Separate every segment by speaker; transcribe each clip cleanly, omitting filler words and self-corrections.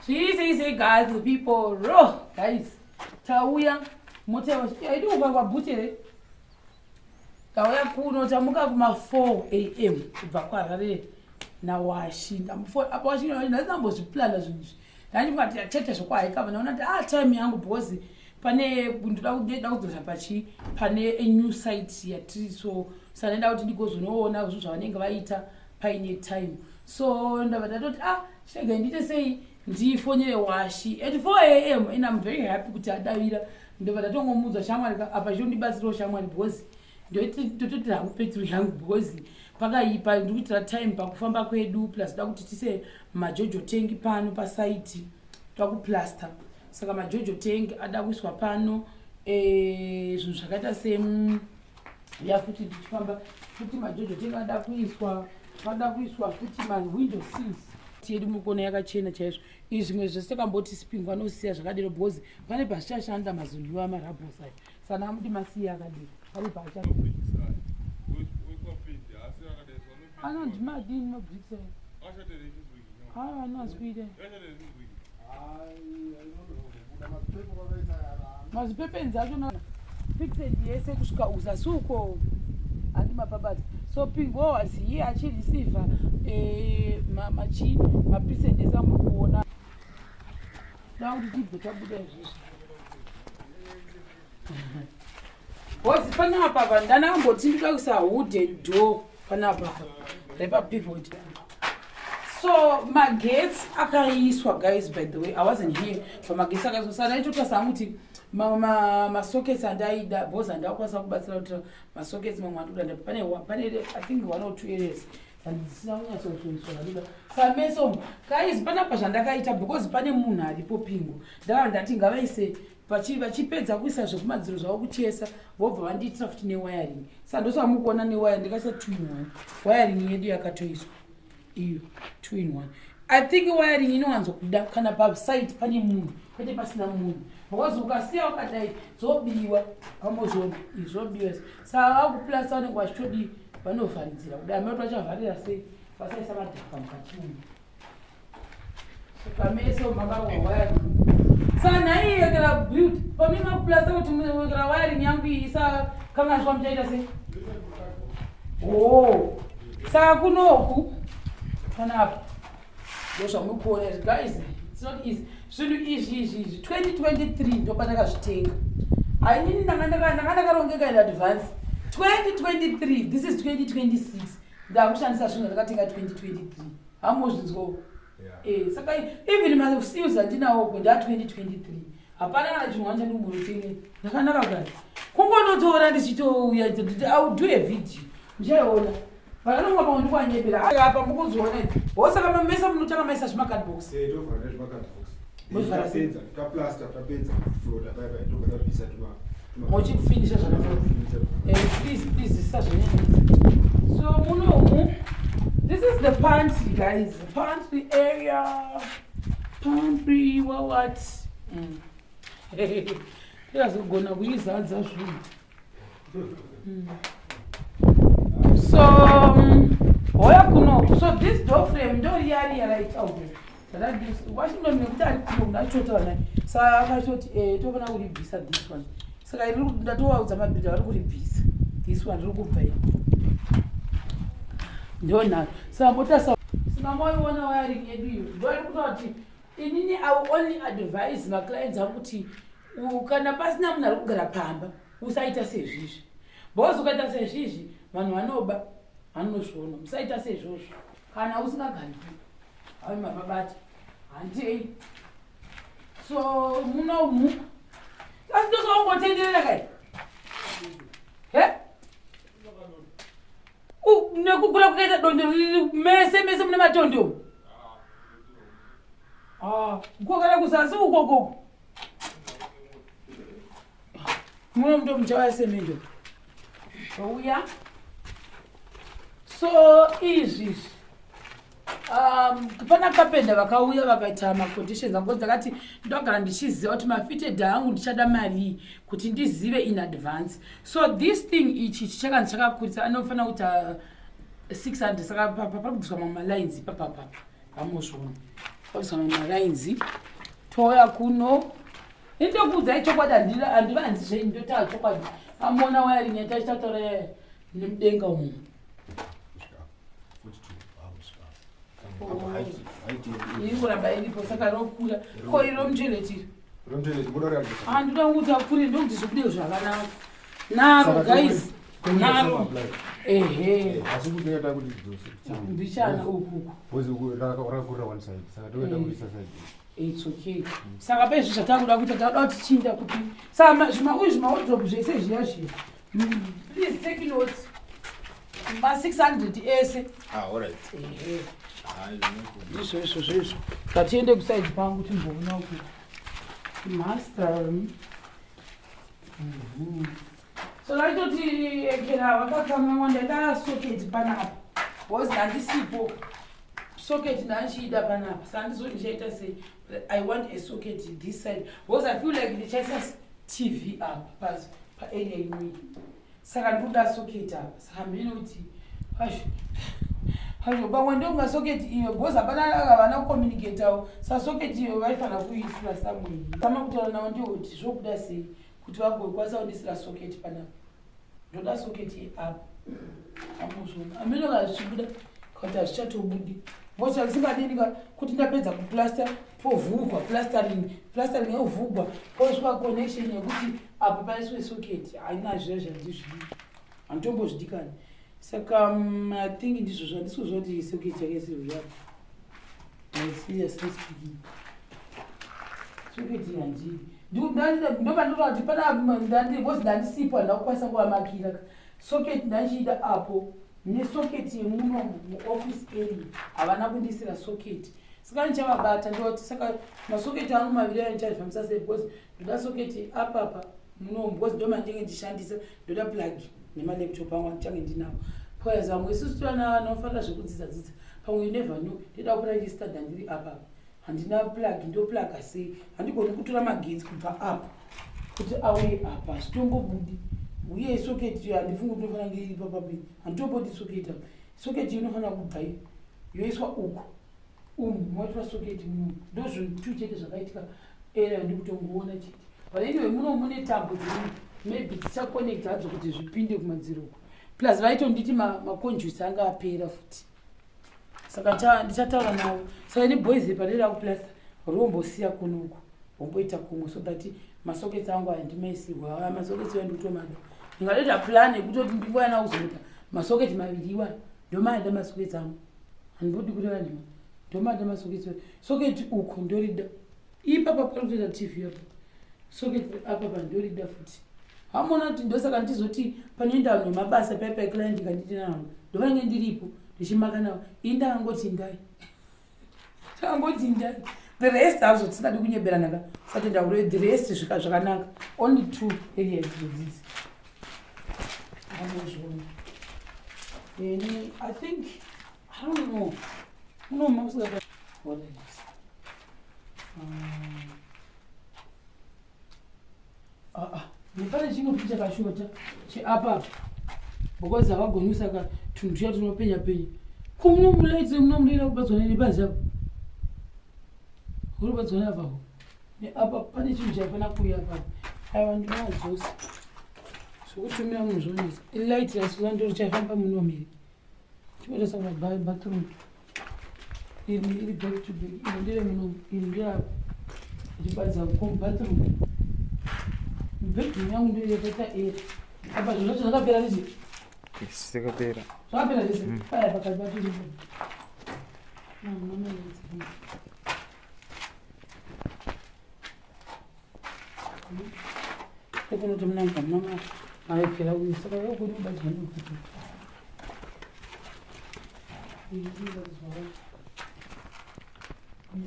Speaker 1: Zviri sei guys, the people ro guys. Tauya mota yaidi kuvharwa bhuti here? Tauya kuno tamuka kuma 4 am kubva kuHarare naWashi. Ndamufona apa Washi ndandambozviplana zvinhu izvi. Ndandifuna chete zvekuhaika apa ndaona kuti ah time yangu because pane ndoda kudzosa pachi pane a new site yatiri so saka ndaida kuti ndigozonoona zvinhu zvavanenge vaita paine time so ndabva ndatoti ah chiregai ndiite sei ndifonere Washi at 4 am and I'm very happy kuti adavira. Ndobva ndatongomuudza, shamwari, apa chondibatsirawo shamwari because ndototi hangu peturu yangu because pakaipa, ndiri kuitira time pakufamba kwedu, plus da kuti tise maJojo tank pano pasite takuplaster, saka maJojo tank ada kuiswa pano, zvinhu zvakaita se ya futi tichifamba futi maJojo tank ada kuiswa, ada kuiswa futi mawindow sills yedu. Mukona yakachena chaizvo. Izvi zvimwe zvese takamboti sipingo anosiya zvakadero because pane pazvichashanda mazonhiwa amarabhos aya, saka ndamuti masiya akadero pane paacha anondimadini mabricks aya anazwire mazipepenzi acho fixed yese kusvika uzasi uko, handi mapabata. So Pingo was here achireceiva machi mapieces ese amuri kuona. Da kuti tibve tabuda izvizvi hozi panapa pa ndanamboti ndida kuisa wooden door panapa repapivot. So magetsi akaiswa guys. By the way, I wasn't here pamagetsi akaiswa, saka ndaitotasa kuti masockets andaida because handakwanisa kubatsira kuti masockets mamwe andikuda pane I think one or two areas dzisina kunyatsokuiswa zvandida. Sameso guys, panapa zvandakaita because pane munhu aripo Pingo, ndava ndati ngavaise vachipedza kuisa zvekumadziro zvavo kuchesa, vobva vandiitira futi newiring. Saka ndosamukuona newire ndikaisa two in one wiring yedu yakatoiswa iyo two in one. I think wiring inowanzokuda kana pasite pane munhu, kwete pasina munhu, because ukasiya wakadai dzobiwa pamozona izvobiwa. Saka vakuplasta vanenge vachitodii, vanovharidzira kudai amati vachavharira sei vasaisa madhaka mukati umu. Saka mese makawa wiring, saka nhai kana build pamwe makuplasta kuti kana wiring yangu iyi isakanganiswa muchaita sei? Oh, saka kunoku panapa ndozvamuri kuona izvi guys. It's not easy zvinhu izvi izvi izvi. 2023 ndopandakazvitenga. Hainini ndanga ndakarongeka in advance. 2023, this is 2026, ndakushandisa zvinhu zvandakatenga 2023. Hamuzvinzwawo? Saka even maseals andinawo nda 2023, hapana kana chinhu wanja ndikumbonotenge ndakanaka kudai kungonotora ndichitouya nditi I will do a video, muchaiona vakanonga pamwe ndikwanyepera apa mukuzoona idzi hosaka mamesa munotanga maisa zvimacardbox.
Speaker 2: Tovhara nezvimacardbox, taplasta, tapedza kuflota paipai, tobva tapisa tuma
Speaker 1: Muchifinisha zvakanaka. Please, please, zvisazvonyanyisa. So munomu, this is the pantry guys, pantry area, pantry what. Tikazogona kuizadza zvinhu. So hoya kunoku. So this door frame ndo riya riya raitaurwa Washington nekuti ari kuno ndachotaura naye, saka akatoti tofana kuribvisa this one. Saka iri ndatovaudza mabhidha vari kuribvisa this one, riri kubva iri ndonharo. Saka mbotasa saka moiona wiring yedu iyo ndoiri kutaura kuti inini I will only advise maclients angu kuti kana pasina munhu ari kugara pamba usaita sezvizvi, because ukaita sezvizvi vanhu vanoba, vanozviona. Musaita sezvozvo kana usingagari hai mapabati handei. So munomu asi tosaungotenderera kai he nekukura kwakaita dondo riri mese mese mune matondo kokana kuzasi ukokoko muno muto muchauya semendo ouya. So izvi pana kapenda vakauya vakaita maconditions angu, ndakati ndogara ndichiziva kuti mafitted angu ndichada marii kuti ndizive in advance. So this thing ichi chichakanzi chakakurisa anofanira kuita 600, saka pari kubviswa mamwe malines ipapapapa vamozviona. Pakuiswa malines. Touya kuno. Ndokuudzai chokwadi, handivanzi zvenyu, ndotaura chokwadi. Amona wiring yatachitaura nemudenga umu. Iri kuramba iripo, saka rokura. Ko iro mutoilet iri? Handinoda kuti akure, ndokuti zvibude zvakanaka. Naro guys, naro. Ehe.
Speaker 2: Asi kuti toita kuti dzose.
Speaker 1: Mbichana uku.
Speaker 2: Because rakakurira one side. Saka toita kuti side.
Speaker 1: It's okay. Saka pezvi zvatakuda kuita, takuda kuti chinda kupi. Saka zvima uyu zvimawardrobe zvese zviya zviya. Please take notes. Ma 600 ese.
Speaker 2: Ah, all right.
Speaker 1: Ehe.
Speaker 2: Hayi.
Speaker 1: Ndizvo izvo zvezvo. Ngatiende kuside pangu timboona kuti master. So ndaitoti ekera vakakanganwa, ndaida socket panapa because handisipo socket ndanchiida panapa, saka handizoti ndichaita sei. I want a socket this side because I feel like ndichaisa TV apa paarea imwe, saka ndikuda socket apa. Saka mhene kuti azvo pamwe ndonga socket iyo because hapana havana kucommunicatawo. Saka socket iyo vaifanira kuisira somewhere. Sama kutaura navo ndikuti zvokuda sei kuti vagokwanisa kundisira socket panapa. Ndoda socket yeapa, amuzvona amene kana zvichibuda kuti hazvichatobudi, because zvisingadini ka kuti ndapedza kuplaster, povhurwa plastering yovhurwa, poiswa connection yekuti apo paiswe socket. Haina zviya zvandizvii, handitombozvidikani. Saka I think ndizvo zvandisikuziva kuti socket yakaisirwa yapo. Seriously speaking, socket handii ndopandinotaura kuti pana because ndandisipo, handina kukwanisa kuvamakira socket. Ndanchiida apo nesocket yemuno muoffice area, havana kundisira socket. Saka ndichavabata ndoti saka masocket angu maviri ayo ndichazvifambisa sei? Because ndoda socket apapa munomu because ndo mandinge ndichishandisa, ndoda plug nemalaptop angu andichange ndinawo. Because vamwe isusu tivana vanofanira zvekudzidza dzidza, pamwe you never know, ndoda kupota ndichistadha ndiri apapa, handina plug, ndoplaga sei? Handigoni kutora magetsi kubva apa kuti auye apa, hazvitombobudi. Uye socket iyo handifungi kuti inofanira kunge iri papapi, handitombodi socket apa. Socket iyo inofanira kubva iyo yoiswa uko, umu moitwa socket munomu. Ndo zvinhu tu chete zvakaitika era ndikutongoona chete. But anyway, muno mune tambo dziri, maybe dzichaconnect hadzo kuti zvipinde kumadziro uko. Plus vaitonditi maconduits anga apera futi, saka ndichataura navo. Saka ini boys panera kuplasta rombosiya kunoku, womboita kumwe so that masockets angu aya ndimaisirwa. Aya masockets aya ndikutomada, ndingatoita plan yekutoti ndingoyana kuzoita masocket maviri iwa. Ndomada masockets angu, handibodi kureva nhema, ndomada masockets. Socket uku ndorida, ipapa parikutoita TV apa, socket apapa ndorida futi. Hamona kuti ndosaka ndizoti panoenda vanhu vemabasa paipai, client kanditi navo ndovanenge ndiripo ndichimaka navo. Ini ndakangoti ndai, takangoti ndai. The rest hazvo tisingadi kunyeberanaka, sati ndaure the rest svika zvakanaka. Only two areas dzodzidzi amozviona. Ini I think, I don't know, unoma usingaka. What is ah ah, nepane chimwe futi chakashota cheapa because havagoni kusaka tunhu tuya tunopenya penya. Ko muno mulaiti muno munoenda kubadzwa nepanze apo, uri kubadzwa neapapo neapa, pane chinhu chaifana kuuya apapo. Aiwa, ndinoadzosa zvokutumira munhu zvonetsa. Light rasuka ndoro chaifamba muno miri chinoita bathroom iri iri back to back. Iri ndere muno, iri ndeapo ndichibatidza bathroom. Bedroom yangu ndo yakaita eri apa. Zvinhu zvacho zvakapera ndichi
Speaker 3: Zvakapera.
Speaker 1: Zvakapera zvese paya pakati patiripo. Ekunoti munanga mama maekera uyu, saka yokuri kubatwa nekuti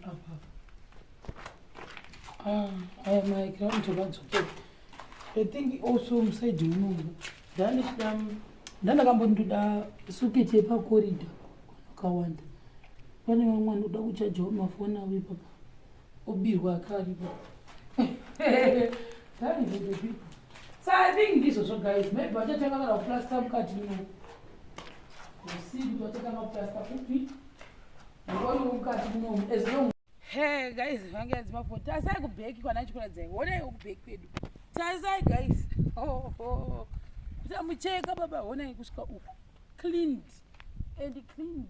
Speaker 1: apa aya maekera anotobadzokera. I think also muside munomu ndandichida, ndandakamboti ndoda socket yepacorridor akawanda. Pane vamwe vanoda kuchajawo mafoni avo ipapa, obirwa akaripo. That is the people. So I think ndizvozvo guys. Maybe vachatanga kana kuplasta mukati muno, usii kuti vachatanga kuplasta kupi ngoriwo mukati munomu as long. Hey guys, vange dzimafoni. Tasai kubheki kwana chikuradzai. Honai kubheki kwedu. Tasai guys. Oh, oh. Kusamucheka baba, honai kusvika uku. Cleaned and cleaned.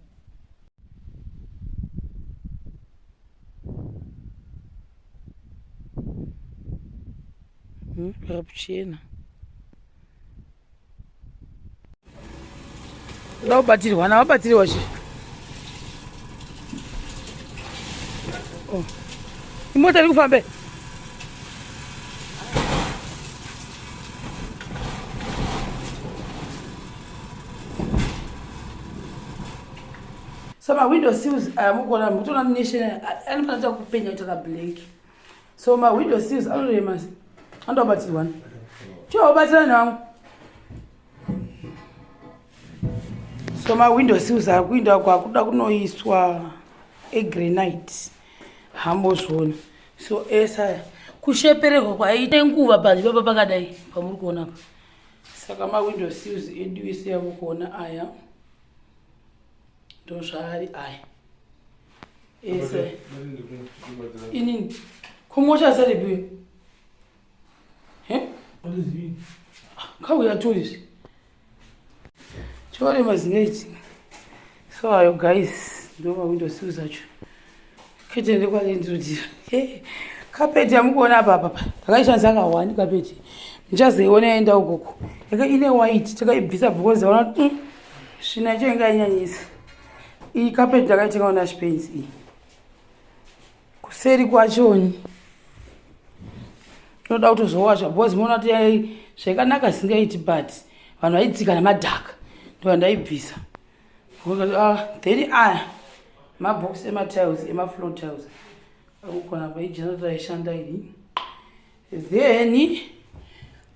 Speaker 1: Rapuchena. Kuda kubatirwa na wabatirwa chi. Oh. Imota iri kufambe. So ma window sills aya mukuona mukutoona nation anofanira kupenya kuita ka black. So ma window sills anorema anoda kubatirwa. Chiobatsira nevangu. So ma window sills akuinda kwakuda kunoiswa egranite. Hambozviona. So esa kushepererwa kwaita nguva panze papa pakadai pamuri kuona apa. Saka ma window sills edu ese yamukuona aya ndozvaari aya ese inini komosha saripi he kauya toizvi chorema zingaiti. So ayo guys ndo ma window sills acho. Kete ndekwalendirudira kapeti yamukuona apa apa takaishandisa kahwani kapeti muchazoiona yaenda ukoko yaka ine white takaibvisa because ona kuti svina yacho inga inyanyisa. Iyi kapeti takaitenga kuna Spence iyi. Kuseri kwachoni inoda kutozowasha because muona kuti zvakanaka zingaiti but vanhu vaitsika nemadhaka ndo vandaibvisa. Then aya mabox ematiles emafloor tiles akukona pa igenerator yaishanda iyi. Then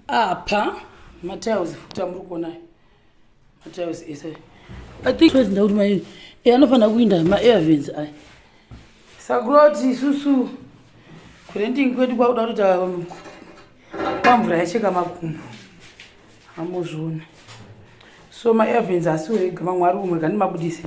Speaker 1: apa matiles futi amuri kuona matiles ese. I think ndakuti mai anofanira kuinda ma-air vents aya. Saka kuti isusu kurenting kwedu kwakuda kutoita kwamvura yacheka makumbo hamuzviona. So ma-air vents asiwo ega, mamwe ari umwe kandimabudise.